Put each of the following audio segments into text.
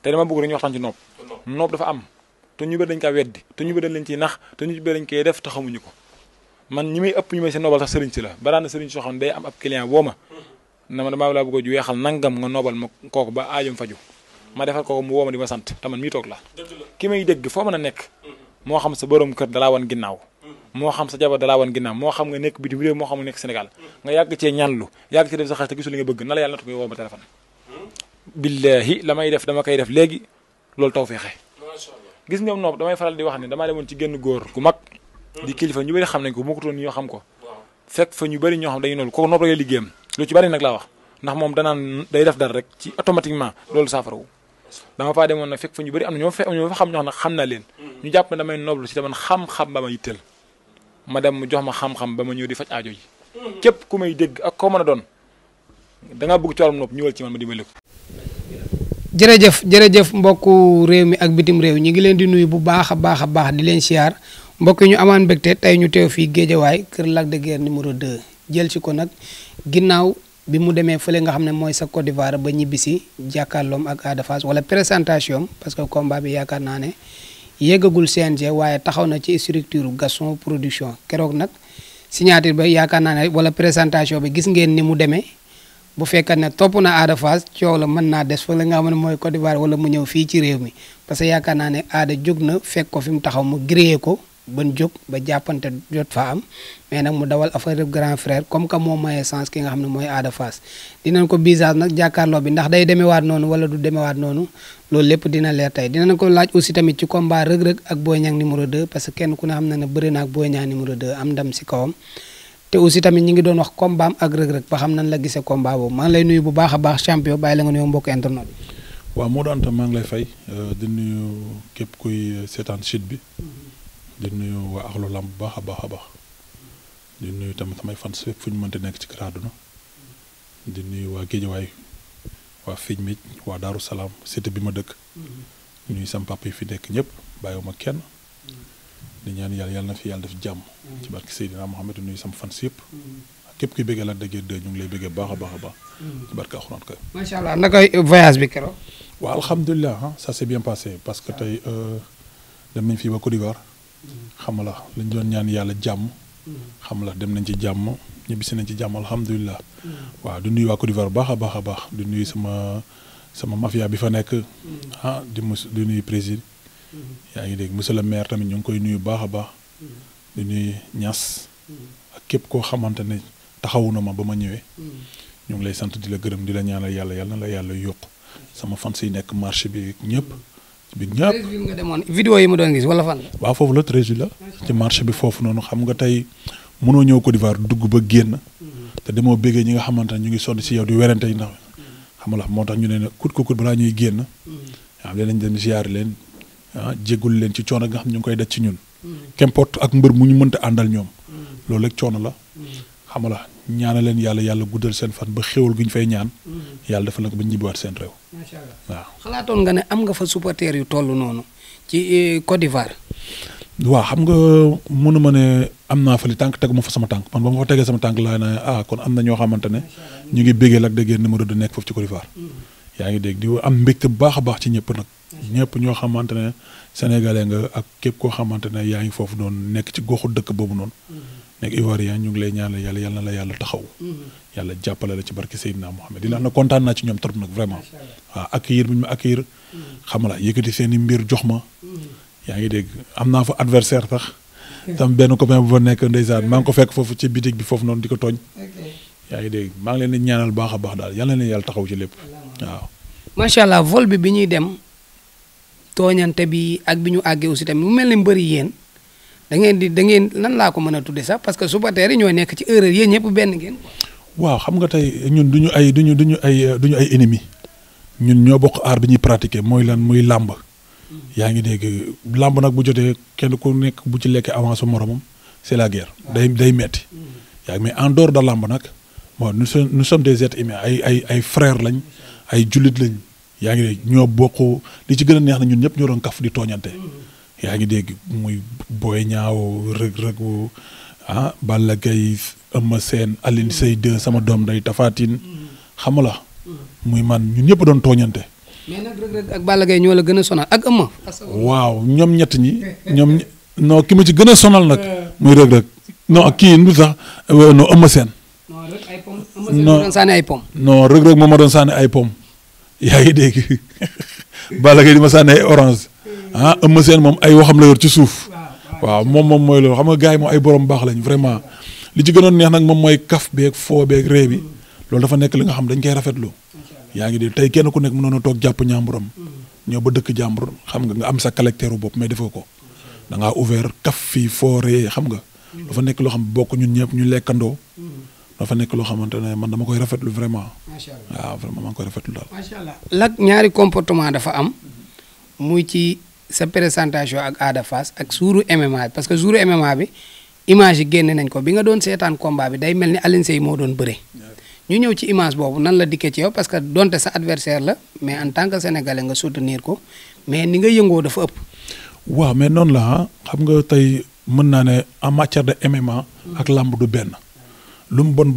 te dama bëgg rek ñu waxtaan ci nopp dafa am te ñu bëri dañ kaa weddi te ñu bëri dañ leen ciy nax te ñu bëri dañ koy def te xamuñu ko man ñi may ëpp ñu may seen noobal sax sëriñ si la baraan na sëriñ soo xam ne day am ab client boo ma na ma damaa laa bëgg a ju weexal nangam nga noobal ma kooku ba aajum faju ma defal kooku mu woo ma di ma sant te man mii toog la ki may dégg foo mën a nekk moo xam sa borom kër dalaa wan ginnaaw moo xam sa jabar dalaa wan ginnaaw moo xam nga nekk bitim réew moo xam nga nekk Sénégal nga yàgg cee ñaanlu yàgg cee def sa xaalis te gisul li nga bëgg na la yàlla natu koy woo ma téléphone billahi la may def dama koy def léegi loolu taw feexe gis nga nopp damay faral di wax ne damaa demoon ci génn góor gu mag di kilifa ñu bëri xam nañ ko bu ma ko toon ñoo xam ko fekk fa ñu bëri ñoo xam dañu noonu kooku nopp rek liggéeyam lu ci bëri nag laa wax ndax moom danaan day def dara rek ci automatiquement loolu saafarawu dama faa demoon nag fekk fa ñu bëri am na ñoo fa xam ñoo xam ne xam naa leen ñu jàpp ne damay noblu ci taman xam-xam ba ma yitteel ma dem mu jox ma xam-xam ba ma ñëw di faj aajo ji képp ku may dégg ak koo mën a doon da ngaa bëgg ci wàllum nopp ñëwal ci man ma dimbali ko. jërëjëf mbokku réew mi ak bitim réew ñi ngi leen di nuyu bu baax a baax di leen siyaar mbokk ñu amaan mbégte tey ñu teew fii Géejawaay kër Lac de Guiers numéro 2 jël ci ko nag ginnaaw bi mu demee fële nga xam ne mooy sa Côte d'Ivoire ba ñibbisi jàkkaarloom ak Ada Fass wala présentation parce que combat bi yaakaar naa ne yeggagul CNG waaye taxaw na ci structure Gaston Production keroog nag signature ba yaakaar naa ne wala présentation bi gis ngeen ni mu demee bu fekkee ne topp na Ada Fass coow la mën naa des fële nga xam ne mooy Côte d'Ivoire wala mu ñëw fii ci réew mi parce que yaakaar naa ne Ada jóg na fekk ko fi mu taxaw mu grillé ko ban jóg ba jàppante jot fa am mais nag mu dawal affaire grand frère comme que moo maye sens ki nga xam ne mooy Ada Fass dinañ ko bisaas nag jàkkaarloo bi ndax day demewaat noonu wala du demewaat noonu loolu lépp dina leer tey dinañ ko laaj aussi tamit ci combat Reug Reug ak Boy Niang numéro 2 parce que kenn ku ne xam na ne bëri na ak Boy Niang numéro 2 am ndam si kawam te aussi tamit ñi ngi doon wax combat am ak Reug Reug ba xam nan la gisee combat boobu maa ngi lay nuyu bu baax a baax champion bàyyi la nga nuyoo mbokk internet bi. waaw moo doon tam maa ngi lay fay di nuyu képp kuy seetaan site bi. di nuyu waa axlu lamb bu baax a baax a baax di nuyu tamit samay fans fépp fu ñu mënti nekk ci kër àdduna di nuyu waa Géejawaay waa Fimich waa Daaru Salaam cité bi ma dëkk nuyu sam papa yi fi nekk ñëpp bàyyiwuma kenn di ñaan yàlla na fi yàlla def jàmm ci barke Seydina Mohamed nuyu sam fans yëpp képp kuy bëggee Lac de Guiers 2 ñu ngi lay bëggee baax a baax a baax ci barke alxuraan kay macha allah naka voyage bi keroog. waaw alhamdulilah ça s'est bien passé parce que tey dem nañ fii ba Côte d'Ivoire xam la lañ doon ñaan yàlla jàmm xam la dem nañ ci jàmm ñibbisi nañ ci jàmm alhamdulilah waaw di nuyu waa Côte d'Ivoire baax a baax a baax di nuyu sama mafia bi fa nekk di nuyu président yaa ngi dégg monsieur le maire tamit ñu ngi koy nuyu baax a baax di nuyu Niass ak képp koo xamante ne taxawu na ma ba ma ñëwee ñu ngi lay sant di la gërëm di la ñaanal yàlla na la yàlla yokk sama fans yi nekk marché bi ñëpp bi ñëpp nga demoon vidéo yi mu doon gis wala fan la. waaw foofu la Treichville la ci marché bi foofu noonu xam nga tey mënoo ñëw Côte d'Ivoire dugg ba génn te demoo béggee ñi nga xamante ne ñu ngi sonn si yow di werante yi ndax xam nga moo tax ñu ne kut ko kut balaa ñuy génn waaw dinañ dem ziar leen jéggul leen ci coono nga xam ñu ngi koy daj ci ñun qu'importe ak mbër mu ñu mënta àndal ñoom loolu rek coono la xam nga ñaana leen yàlla guddal seen fan ba xéwal gu ñu fay ñaan yàlla defal na ko ba ñibbiwaat seen réew. macha allah waaw. xalaatoon nga ne am nga fa supporter yu toll noonu ci Côte d'Ivoire. waaw xam nga mënuma ne am naa fa li tànk teguma fa sama tànk man ba ma fa tegee sama tànk laa ne kon am na ñoo xamante ne ñu ngi béggee Lac de Guiers numéro 2 nekk foofu ci Côte d'Ivoire. yaa ngi dégg di am mbégte bu baax a baax ci ñëpp nag. ñëpp ñoo xamante ne sénégalais nga ak képp koo xamante ne yaa ngi foofu doon nekk ci goxu dëkk boobu noonu. nekk Ivoirien ñu ngi lay ñaanal yàlla na la yàlla taxaw. yàlla jàppale la ci barke Seydina Mohamed di la na kontaan naa ci ñoom trop nag vraiment. waaw accueillir bi ñu ma accueillir xam nga yëkkati seen i mbir jox ma. yaa ngi dégg am naa fa adversaire sax. tam benn copain bu fa nekk ndeysaan maa ngi ko fekk foofu ci bitig bi foofu noonu di ko tooñ. yaa ngi dégg maa ngi leen di ñaanal baax a baax daal yàlla na yàlla taxaw ci lépp waaw. macha allah vol bi ñuy dem tooñante bi ak bi ñu àggee aussi tamit mu mel ni mbëri yéen da ngeen lan laa ko mën a tudde sax parce que supporters yi ñooy nekk ci erreur yéen ñëpp benn ngeen. waaw xam nga tey ñun duñu ay ennemis ñun ñoo bokk aar bi ñuy pratiquer mooy lan muy làmb. yaa ngi dégg làmb nag bu jotee kenn ku nekk bu ci lekkee avance moromam c'est la guerre day metti yaa ngi mais en dehors de làmb nag bon nous sommes des êtres humains ay frères lañ ay jullit lañ yaa ngi dégg ñoo bokk li ci gën a neex na ñun ñëpp ñoo doon kaf di tooñante. yaa ngi dégg muy Boy Niang Reug Reug Balla Gaye Eumeu Sène Alioune Seye 2 sama doom day Tapha Tine xam la muy man ñun ñëpp doon tooñante mais nag Reug Reug ak Balla Gaye ñoo la gën a sonal ak Eumeu. waaw ñoom ñett ñi ñoom non ki ma ci gën a sonal nag muy Reug Reug non kii nu sax non Eumeu Sène. non Reug ay pom Eumeu Sène moo doon sànni ay pom. non Reug Reug moom ma doon sànni ay pom yaa ngi dégg Balla Gaye di ma sànni ay orange ah Eumeu Sène moom ay waxam la yor ci suuf waaw moom mooy loolu xam nga gars yi moom ay borom baax lañ vraiment li ci gënoon neex nag moom mooy kaf beeg foo beeg ree bi loolu dafa nekk li nga xam dañ koy rafetlu yaa ngi dégg tey kenn ku nekk mënoon a toog jàpp ñaamburam ñëw ba dëkk jàmbur xam nga am sa caractère bopp mais defoo ko da ngaa ouvert kaf fii foo ree xam nga dafa nekk loo xam bokk ñun ñëpp ñu lekkandoo dafa nekk loo xamante ne man dama koy rafetlu vraiment. macha allah waaw vraiment maa ngi koy rafetlu daal. macha allah Lac ñaari comportement dafa am muy ci sa présentation ak Ada Fass ak suuru MMA bi parce que suuru MMA bi image yi génne nañ ko bi nga doon seetaan combat bi day mel ni Alioune Seye moo doon bëre. ñu ñëw ci image boobu nan la dikkee ci yow parce que donte sa adversaire la mais en tant que sénégalais nga soutenir ko mais ni nga yëngoo dafa ëpp. waaw mais noonu la xam nga tey mën naa ne en matière de MMA. ak làmb du benn. lu mu bon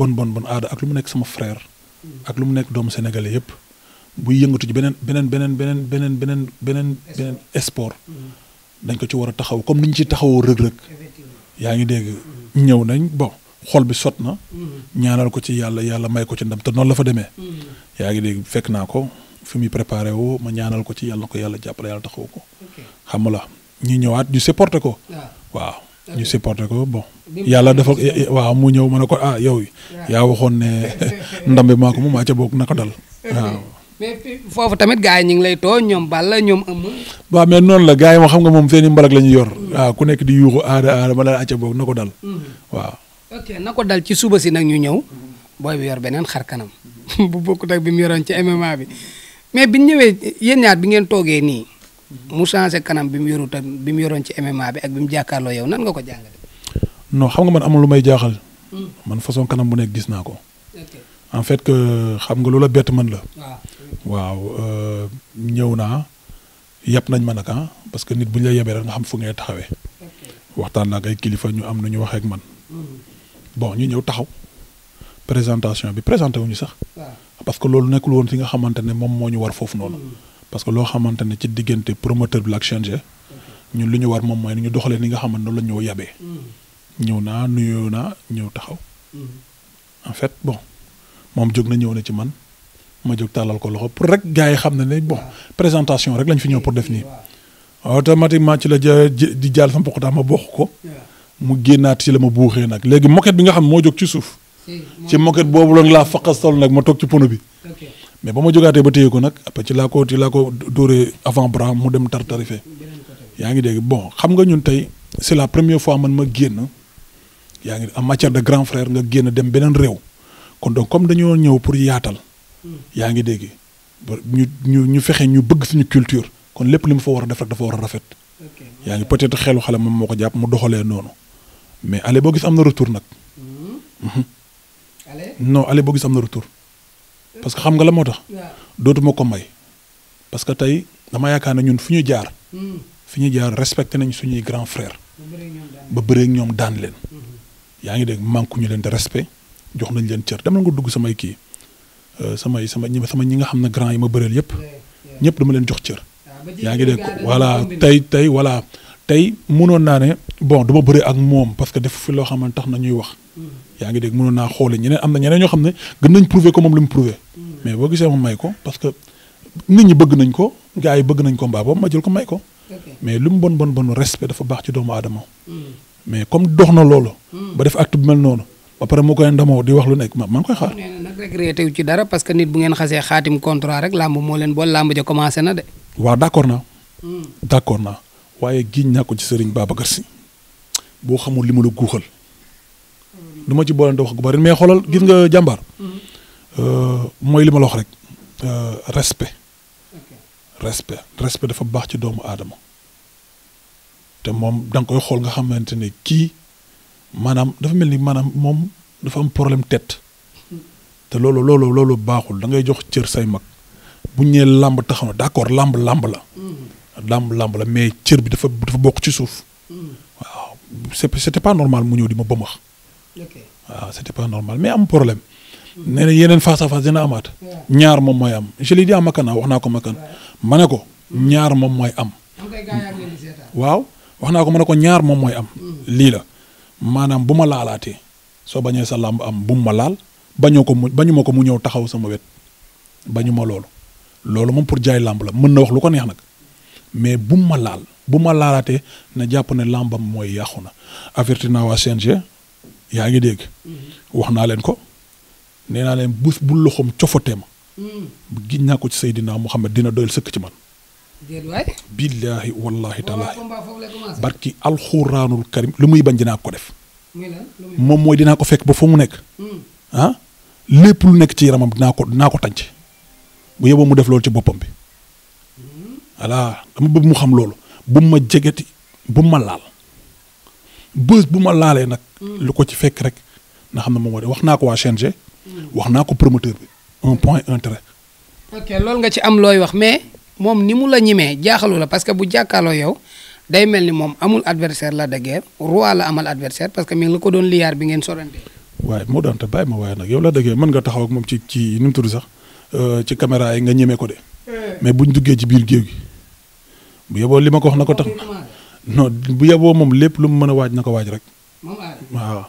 Ada ak lu mu nekk sama frère. ak lu mu nekk doomu sénégalais yëpp. buy yëngatu ci beneen sport. dañ ko ci war a taxaw comme ni ñu ci taxawoo rëg-rëg. yaa ngi dégg ñëw nañ bon xol bi sot na. ñaanal ko ci yàlla may ko ci ndam te noonu la fa demee. yaa ngi dégg fekk naa ko fi muy préparé woo ma ñaanal ko ci yàlla ko yàlla jàppale yàlla taxaw ko. xam nga la ñu ñëwaat ñu supporté ko. waaw. ñu supporté ko bon yàlla dafa waaw mu ñëw ma ne ko yow yaa waxoon ne ndam bi maa ko moom ca boog naka dal waaw. mais foofu tamit gars yi ñu ngi lay tooñ ñoom Balla ñoom Eumeu. waaw mais noonu la gars yi ma xam nga moom seen i mbalak la ñu yor. waaw ku nekk di yuuxu aada ma la ca boog na ko dal. waaw. ok na ko dal ci suba si nag ñu ñëw booy bi yor beneen xar kanam bu bokkut ak bi mu yoroon ci MMA bi mais bi ñu ñëwee yéen ñaar bi ngeen toogee nii. mu changé kanam bi mu yoroon ci MMA bi ak bi mu jàkkaarloo yow nan nga ko jàngale. non xam nga man amul lu may jaaxal. man façon kanam bu nekk gis naa ko. en fait que xam nga loola bett man la. waaw ñëw naa yàpp nañ ma nag parce que nit bu ñu la yebee rek nga xam fu ngay taxawee. waxtaan naa ak ay kilifa ñu am na ñu waxee ak man. bon ñu ñëw taxaw présentation bi présenté wuñu sax. parce que loolu nekkul woon fi nga xamante ne moom moo ñu war foofu noonu. parce que loo xamante ne ci diggante promoteur bi la ak CNG ñun lu ñu war moom mooy ñu doxalee ni nga xamante noonu la ñoo yabee. ñëw naa nuyoo naa ñëw taxaw. en fait bon moom jóg na ñëw na ci man ma jóg tàllal ko loxo pour rek gars yi xam ne bon présentation rek lañ fi ñëw pour def nii. automatiquement ci la di jàll sama poqataa ma bokk ko. mu génnaat ci la ma buuxee nag léegi moquette bi nga xam moo jóg ci suuf. ci moquette boobu la laa faqastal nag ma toog ci pono bi. mais ba ma jógaatee ba téye ko nag après ci laa ko dóoree avant bras mu dem tartarifee. yaa ngi dégg bon xam nga ñun tey c'est la première fois man ma génn yaa ngi en matière de grand frère nga génn dem beneen réew kon donc comme dañoo ñëw pour yaatal. yaa ngi dégg ñu fexe ñu bëgg suñu culture kon lépp li mu fa war a def rek dafa war a rafet. yaa ngi peut-être xelu xale moom moo ko jàpp mu doxalee noonu mais allez boo gis am na retour nag. non allez boo gis am na retour. parce que xam nga la moo tax. dootuma ko may. parce que tey dama yaakaar ne ñun fu ñu jaar. fi ñu jaar respecté nañ suñuy grand frère. ba bëreeg ñoom daan leen. yaa ngi dégg manque ñu leen de respect jox nañ leen cër dama nga dugg samay kii sama ñi nga xam ne grand yi ma bëreel yëpp. ñëpp dama leen jox cër. yaa ngi dégg voilà tey mënoon naa ne bon duma bëre ak moom parce que def fi loo xam ne tax na ñuy wax. yaa ngi dégg mënoon naa xoole ñeneen am na ñeneen ñoo xam ne gën nañ prouver ko moom li mu prouver. mais boo gisee ma may ko parce que nit ñi bëgg nañ ko gars yi bëgg nañ ko mbaa boobu ma jël ko may ko. mais lu mu bon respect dafa baax ci doomu aadama. mais comme dox na loolu. ba def acte bu mel noonu. ba pare mu koy ndamoo di wax lu nekk maa ngi koy xaar. nee na nag regretté wu ci dara parce que nit bu ngeen xasee xaatim contrat rek làmb moo leen bool làmb ja commencé na de. waaw d'accord naa waaye giñ naa ko ci Serigne Babacar Sy boo xamul li ma la guuxal. du ma ci boolante wax gu bari mais xoolal gis nga jàmbaar. mooy li ma la wax rek respect dafa baax ci doomu aadama te moom da nga koy xool nga xamante ne kii maanaam dafa mel ni maanaam moom dafa am problème tête te loolu baaxul da ngay jox cër say mag bu ñu nee làmb taxaw na d'accord làmb la. làmb la mais cër bi dafa bokk ci suuf. waaw c'était pas normal mu ñëw di ma bëmax. waaw c'était pas normal mais am problème nee na yeneen face à face dina amaat ñaar moom mooy am je l'ai dit à Makan wax naa ko Makan ma ne ko ñaar moom mooy am waaw wax naa ko ma ne ko ñaar moom mooy am lii la maanaam bu ma laalaatee soo bañee sa làmb am bu ma laal bañu ma ko mu ñëw taxaw sama wet bañu ma loolu moom pour jaay làmb la mën na wax lu ko neex nag mais bu ma laal bu ma laalaatee na jàpp ne làmbam mooy yàqu na avertir naa waa CNG yaa ngi dégg wax naa leen ko nee naa leen bés bu loxoom cofatee ma giñ naa ko ci Seydina Muhammad dina doyal sëkk ci man billaahi wallaahi taalaahi barki alxuraanul karim lu muy bañ dinaa ko def moom mooy dinaa ko fekk ba fa mu nekk lépp lu nekk ci yaramam dinaa ko tànc bu yeboo mu def loolu ci boppam bi voilà dama bëgg mu xam loolu bu ma jegeti bu ma laal bés bu ma laalee nag lu ko ci fekk rek na xam ne moom moo de wax naa ko waa CNG wax naa ko promoteur bi un point un trait. ok loolu nga ci am looy wax mais moom ni mu la ñimee jaaxalu la parce que bu jàkkaarloo yow day mel ni moom amul adversaire Lac de Guiers roi la amal adversaire parce que mi ngi la ko doon liyaar bi ngeen sorante. waaye moo daan te bàyyi ma waaye nag yow Lac de Guiers mën nga taxaw ak moom ci nu mu tudd sax ci caméra yi nga ñemee ko de mais buñ duggee ci biir géew gi bu yeboo li ma ko wax na ko tax non bu yeboo moom lépp lu mu mën a waaj na ko waaj rek waaw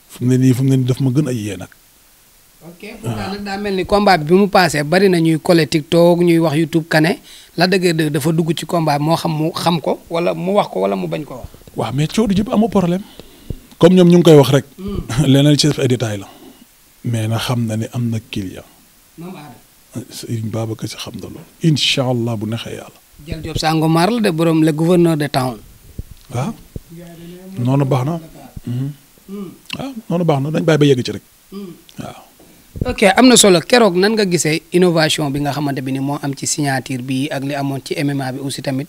fu mu ne nii daf ma gën a yee nag. ok pourtant nag daa mel ni combat bi mu paasee bari na ñuy collé TikTok ñuy wax YouTube Kane Lac de Guiers dafa dugg ci combat moo xam mu xam ko wala mu wax ko wala mu bañ ko wax. waaw mais coow du jëpp amul problème comme ñoom ñu ngi koy wax rek. leneen ci def ay détails la. mais na xam na ne am na client. Serigne Babacar Sy xam na loolu. incha allah bu neexee yàlla. Jël Diop Sangomar la de borom le gouverneur de town. waaw noonu baax na. waaw noonu baax na dañ bàyyi ba yegg ci rek waaw. ok am na solo keroog nan nga gisee innovation bi nga xamante bi ni moo am ci signature bi ak li amoon ci MMA bi aussi tamit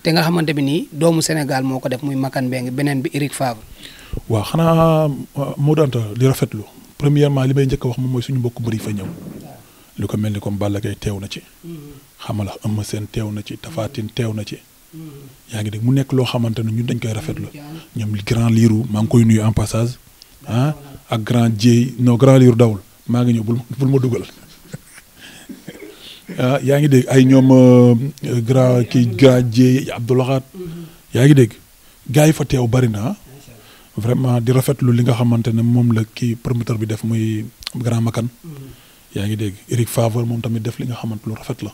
te nga xamante bi nii doomu Sénégal moo ko def muy Makan Mbengue beneen bi Eric Favre. waaw xanaa moo danta di rafetlu premièrement li may njëkk a wax moom mooy suñu mbokku mbër yi fa ñëw lu ko mel ni comme Balla Gaye teew na ci. xamala Eumeu Sène teew na ci Tapha Tine teew na ci. yaa ngi dégg mu nekk loo xamante ne ñun dañ koy rafetlu ñoom grand liiru maa ngi koy nuyu en passage ak grand Dieye non grand liiru dawul maa ngi ñëw bul ma dugal yaa ngi dégg ay ñoom grand Dieye Abdoulahat yaa ngi dégg gars yi fa teew bari na vraiment di rafetlu li nga xamante ne moom la kii promoteur bi def muy grand Makan yaa ngi dégg Eric Favre moom tamit def li nga xamante lu rafet la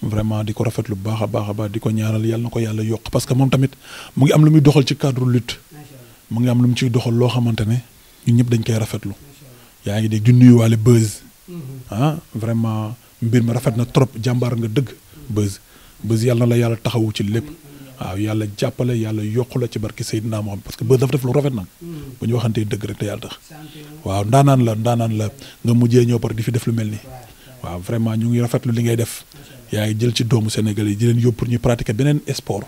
vraiment di ko rafetlu bu baax a baax di ko ñaanal yàlla na ko yàlla yokk parce que moom tamit mu ngi am lu muy doxal ci cadre lutte mu ngi am lu mu ciy doxal loo xamante ne ñun ñëpp dañ koy rafetlu yaa ngi dégg di nuyuwaale Beuz vraiment mbir mi rafet na trop jàmbaar nga dëgg Beuz yàlla na la yàlla taxawu ci lépp waaw yàlla jàppale yàlla yokku la ci barki Seydina Mohamed parce que Beuz dafa def lu rafet nag bu ñu waxantee dëgg rek te yàlla tax waaw ndaanaan la nga mujjee ñëw par di fi def lu mel nii waaw vraiment ñu ngi rafetlu li ngay def yaa ngi jël ci doomu Sénégal yi di leen yóbbu pour ñu pratiquer beneen sport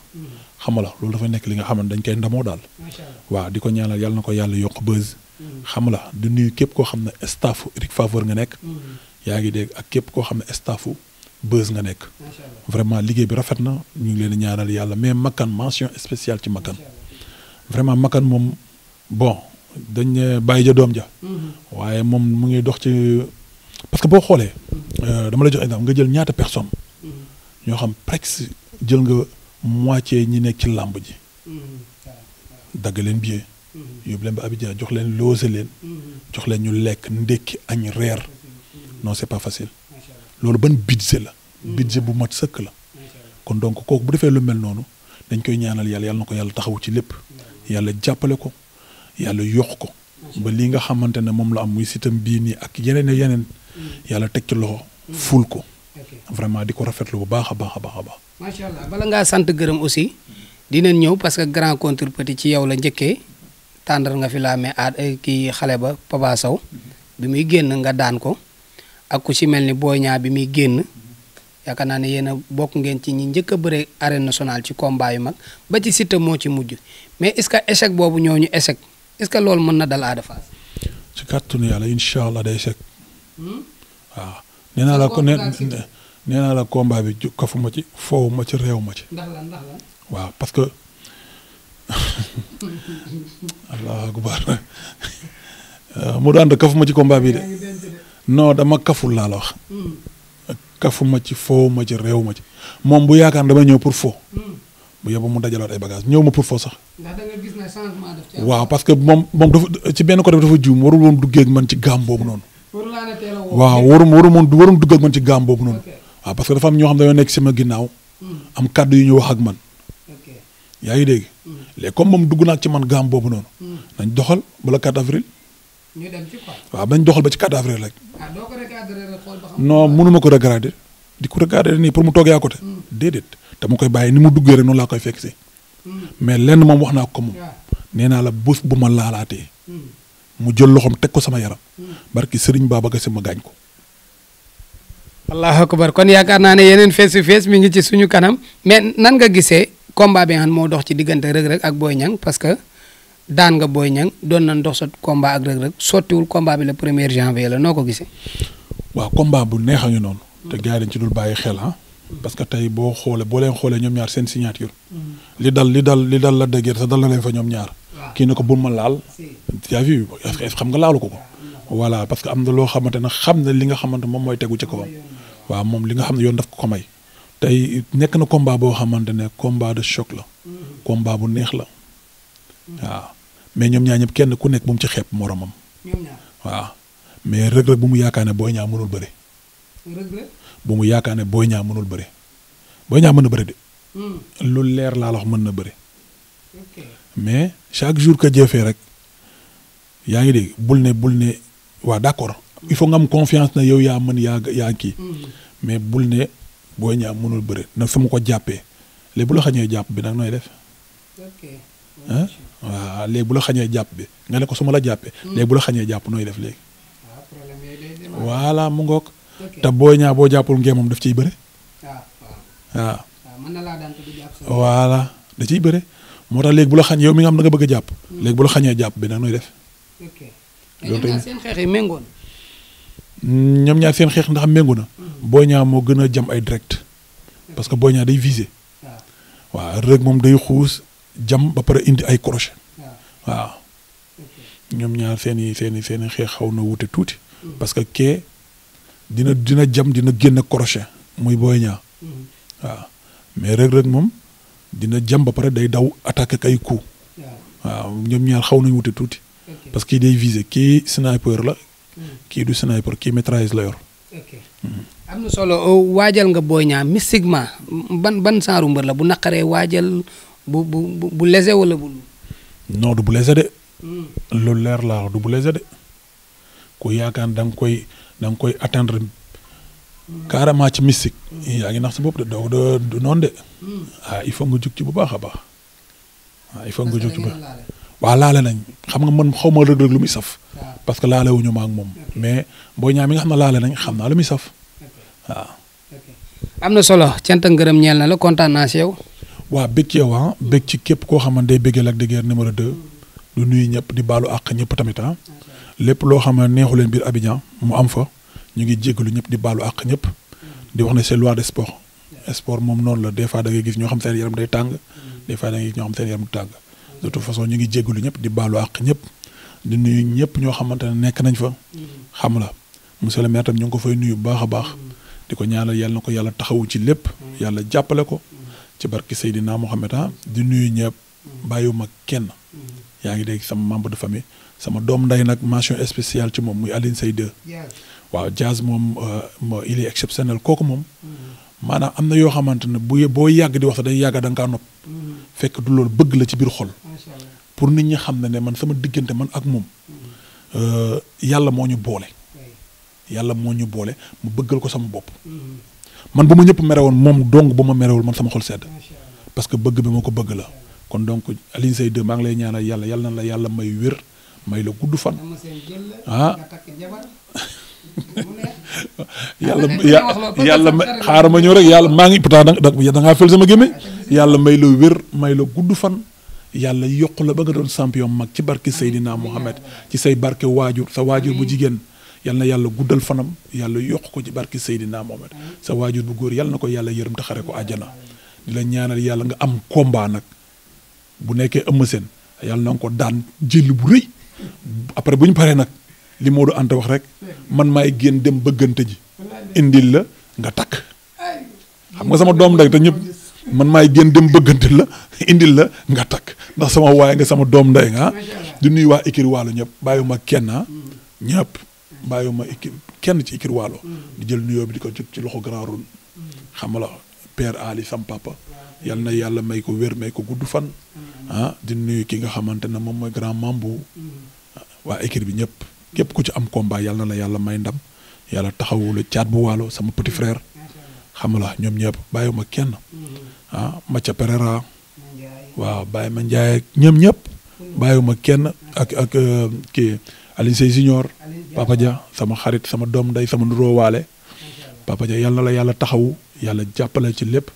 xam la loolu dafa nekk li nga xamante dañ koy ndamoo daal waaw di ko ñaanal yàlla na ko yàlla yokk Beuz xam la di nuyu képp koo xam ne staffu Eric Favre nga nekk yaa ngi dégg ak képp koo xam ne staffu Beuz nga nekk vraiment liggéey bi rafet na ñu ngi leen di ñaanal yàlla mais Makan mention spéciale ci Makan vraiment Makan moom bon dañ bàyyi ja doom ja waaye moom mu ngi dox ci parce que boo xoolee dama la jox exemple nga jël ñaata personne ñoo xam presque jël nga moitié ñi nekk ci làmb ji dagg leen billet yóbbu leen ba Abidjan jox leen loose leen jox leen ñu lekk ndékki añ reer non c'est pas facile loolu ban budget la budget bu mat sëkk la kon donc kooku bu defee lu mel noonu dañ koy ñaanal yàlla na ko yàlla taxawu ci lépp yàlla jàppale ko yàlla yokk ko ba lii nga xamante ne moom la am muy sitam bii nii ak yeneen yàlla teg ci loxo ful ko vraiment di ko rafetlu bu baax a baax. macha allah bala ngaa sant gërëm aussi dinañ ñëw parce que grand contre petit ci yow la njëkkee tàndar nga fi laa mais kii xale ba Papa Sow bi muy génn nga daan ko ak ku ci mel ni Boy Niang bi muy génn yaakaar naa ne yéen a bokk ngeen ci ñi njëkk a bëre arène nationale ci combat yu mag ba ci Siteu moo ci mujj mais est-ce que échec boobu ñooñu échec est-ce que loolu mën na dal Ada Fass. ci kàttanu yàlla incha allah day échec waaw nee naa la combat bi kafuma ci foowu ma ci réew ma ci. ndax lan waaw parce que allahu akbar mu daan kafuma ci combat bi de non dama kaful laa la wax. kafu ma ci foo ma ci réew ma ci moom bu yaakaar dama ñëw pour foo. bu yóbbu mu dajaloot ay bagages ñëw ma pour foo sax. ndax da nga gis ne changement daf ci am. waaw parce que moom dafa ci benn côté dafa juum warul woon duggee ak man ci gaam boobu noonu. waaw warum dugg ak man ci gaam boobu noonu. waaw parce que dafa am ñoo xam dañoo nekk sama ginnaaw. am kàddu yu ñu wax ak man. yaa ngi dégg. léegi comme moom dugg naa ci man gaam boobu noonu. nañ doxal bala 4 avril. ñu dem ci quoi. waaw nañ doxal ba ci 4 avril rek. ah doo ko regarder rek xool ba xam. non mënuma ko regarder di ko regarder nii pour mu toogee à côté. déedéet dama koy bàyyi ni mu duggee rek noonu laa koy fekk si. mais lenn moom wax naa ko moom. nee naa la bés bu ma laalaatee. mu jël loxoom teg ko sama yaram. barki Serigne Babacar Sy ma gaañ ko. allahu akbar kon yaakaar naa ne yeneen face to face mi ngi ci suñu kanam mais nan nga gisee combat bi nga xam moo dox ci diggante Reug Reug ak Boy Niang parce que daan nga Boy Niang doon nañ dox sa combat ak Reug Reug sottiwul combat bi le 1er janvier la noo ko gisee. waaw combat bu neex a ñu noonu. te gars yi dañ ci dul bàyyi xel ah. parce que tey boo leen xoolee ñoom ñaar seen signature. li dal la dëgër sa dal na leen fa ñoom ñaar. kii ne ko bul ma laal. yaa vu xam nga laalu ko. voilà parce que am na loo xamante ne xam na li nga xamante moom mooy tegu ci kawam. waaw moom li nga xam ne yoon daf ko may. tey nekk na combat boo xamante ne combat de choc la. combat bu neex la. waaw mais ñoom ñaar ñëpp kenn ku nekk bu mu ci xeeb moromam. waaw mais Reug Reug bu mu yaakaar ne Boy Niang mënul bëre. bu mu yaakaar ne Boy Niang mënul bëre. Boy Niang mën na bëre de. lu leer laa la wax mën na bëre. mais chaque jour que jëfee rek yaa ngi dégg bul ne waa d'accord il faut nga am confiance na yow yaa mën yaa kii. mais bul ne Boy Niang mënul bëre na fi mu ko jàppee léegi bu la xañee jàpp bi nag nooy def. ah waaw léegi bu la xañee jàpp bi nga ne ko su ma la jàppee. léegi bu la xañee jàpp nooy def léegi. voilà mu ngoog. te Boy Niang boo jàppul ngeen moom daf ciy bëre. waaw. voilà da ciy bëre moo tax léegi bu la xañ yow mi nga xam da nga bëgg a jàpp. léegi bu la xañee jàpp bi nag nooy def. loolu tamit seen xeex yi méngoo na. ñoom ñaar seen xeex ndax méngoo na. Boy Niang moo gën a jam ay direct. parce que Boy Niang day viser. waaw Reug moom day xuus jam ba pare indi ay crochet. waaw ñoom ñaar seen i xeex xaw na wute tuuti. parce que kee dina jam dina génn crochet muy Boy Niang. waaw mais Reug Reug moom dina jam ba pare day daw attaquer ak ay coup. waaw ñoom ñaar xaw nañu wute tuuti. parce que kii day viser kii sniper la. kii du sniper kii mitrailleuse la yor. am na solo waajal nga Boy Niang mystiquement ban saaru mbër la bu naqaree waajal bu lese wala bu. non du bu lese de. loolu leer laa du bu lese de ku yaakaar da nga koy atteindre carrément ci mystique. yaa ngi nax sa bopp de du noonu de. il faut nga jug ci bu baax a baax. il faut nga jug ci bu baax. waaw laale nañ xam nga man xaw ma Reug Reug lu muy saf. parce que laale wuñu ma ak moom. mais Boy Niang mi nga xam ne laale nañ xam naa lu muy saf. waaw. am na solo cant ak ngërëm ñeel na la kontaan naa si yow. waaw bëgg ci yow ah bëgg ci képp koo xamante day bëggee Lac de Guiers numéro 2. du nuyu ñëpp di baalu àq ñëpp tamit ah. lépp loo xam ne neexu leen biir Abidjan mu am fa ñu ngi jéggalu ñëpp di baalu àq ñëpp. di wax ne c'est loi de sport. sport moom noonu la des fois da ngay gis ñoo xam seen yaram day tàng. des fois da ngay gis ñoo xam seen yaram du tàng. de toute façon ñu ngi jéggalu ñëpp di baalu àq ñëpp. di nuyu ñëpp ñoo xamante ne nekk nañ fa. xam la monsieur le maire tam ñu ngi ko fay nuyu bu baax a baax. di ko ñaanal yàlla na ko yàlla taxawu ci lépp. yàlla jàppale ko. ci barki Seydina Mohamed di nuyu ñëpp. bàyyiwuma kenn. yaa ngi dégg sama membre de famille sama doom nday nag mention spéciale ci moom muy Aline Sey 2. waaw Jazz moom il est exceptionnel kooku moom. maanaam am na yoo xamante ne boo yàgg di wax sax day yàgg da nga kaa nopp. fekk du loolu bëgg la ci biir xol. pour nit ñi xam ne man sama diggante man ak moom. yàlla moo ñu boole. yàlla moo ñu boole mu bëggal ko sama bopp. man bu ma ñëpp mere woon moom dong bu ma merewul man sama xol sedd. parce que bëgg bi ma ko bëgg la. kon donc Alioune Seye 2 maa ngi lay ñaanal yàlla na la yàlla may wér may la gudd fan. ah yàlla xaaral ma ñëw rek yàlla maa ngi pourtant da ngaa fël sama gémmiñ yàlla may la wér may la gudd fan. yàlla yokk la ba nga doon champion mag ci barke Seydina Mohamed ci say barke waajur sa waajur bu jigéen yal na yàlla guddal fanam yàlla yokk ko ci barke Seydina Mohamed sa waajur bu góor yàlla na ko yàlla yërëm te xare ko àjjana di la ñaanal yàlla nga am combat nag. bu nekkee Eumeu Sène yàlla na nga ko daan jël bu rëy après bu ñu paree nag li Modou Anta wax rek man maay génn dem bëggante ji indil la nga takk xam nga sama doom ndey te ñëpp man maay génn dem bëggante la indil la nga takk ndax sama waay nga sama doom ndey nga di nuyu waa Ikir Waalo ñëpp bàyyiwuma kenn ñëpp bàyyiwuma kenn ci Ikir Waalo di jël nuyoo bi di ko jóg ci loxo Grand Roune xam nga la Père Ali sam papa yal na yàlla may ko wér may ko gudd fan di nuyu ki nga xamante ne moom mooy grand mambu waa Ikir bi ñëpp képp ku ci am combat yal na la yàlla may ndam yàlla taxawu la caat bu waalo sama petit frère xam la ñoom ñëpp bàyyiwuma kenn Macha Pereira waaw bàyyi ma Ndiaye ñoom ñëpp bàyyiwuma kenn ak kii Alioune Seye Junior Papa Dia sama xarit sama doom nday sama nuroo waale Papa Dia yal na la yàlla taxawu yàlla jàppale ci lépp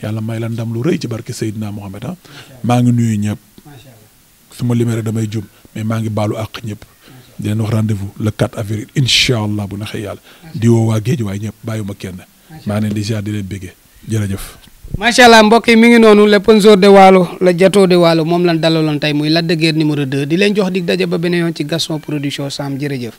yàlla may la ndam lu rëy ci barke Seydina Mohamed maa ngi nuyu ñëpp su ma limee damay jum mais maa ngi baalu àq ñëpp di leen wax rendez-vous le 4 avril incha allah bu naxee yàlla di woo waa géej waaye ñëpp bàyyiwuma kenn maa ngi leen di ziar di leen béggee jërëjëf. macha allah mbokk yi mi ngi noonu le sponsor de Waalo la Jato de Waalo moom lan dalaloon tey muy Lac de Guiers numéro 2 di leen jox dig daje ba beneen yoon ci Gaston Production Sam jërëjëf.